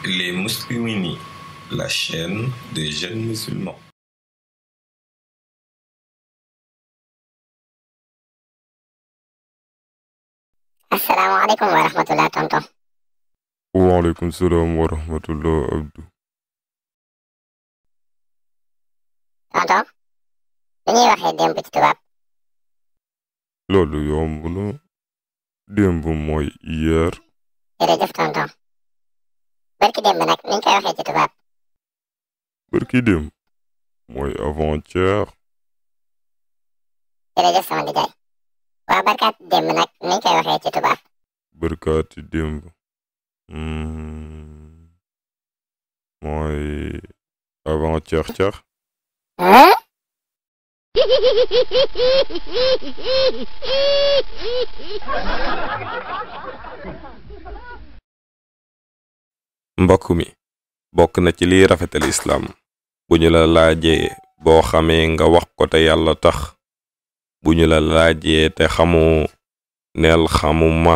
Les Muslimini, la chaîne des jeunes musulmans. Assalamualaikum warahmatullahi tonton. Waalaikum salam warahmatullahi abdu. Tonton, lu ñuy waxee démb ci tubaab. Loolu yomb na. Démb mooy hier. Jërëjëf tonton. Barki démb nag niñ koy waxee ci tubaab. Barki démb mooy avant-hier. Jërëjëf sama nijaay. waa barkaat démb nag niñ koy waxee ci tubaab. Barkaati démb mooy avant-hier. mbokk mi bokk na ci liy rafetal islaam bu ñu la laajee boo xamee nga wax ko te yàlla tax bu ñu la laajee te xamu neel xamuma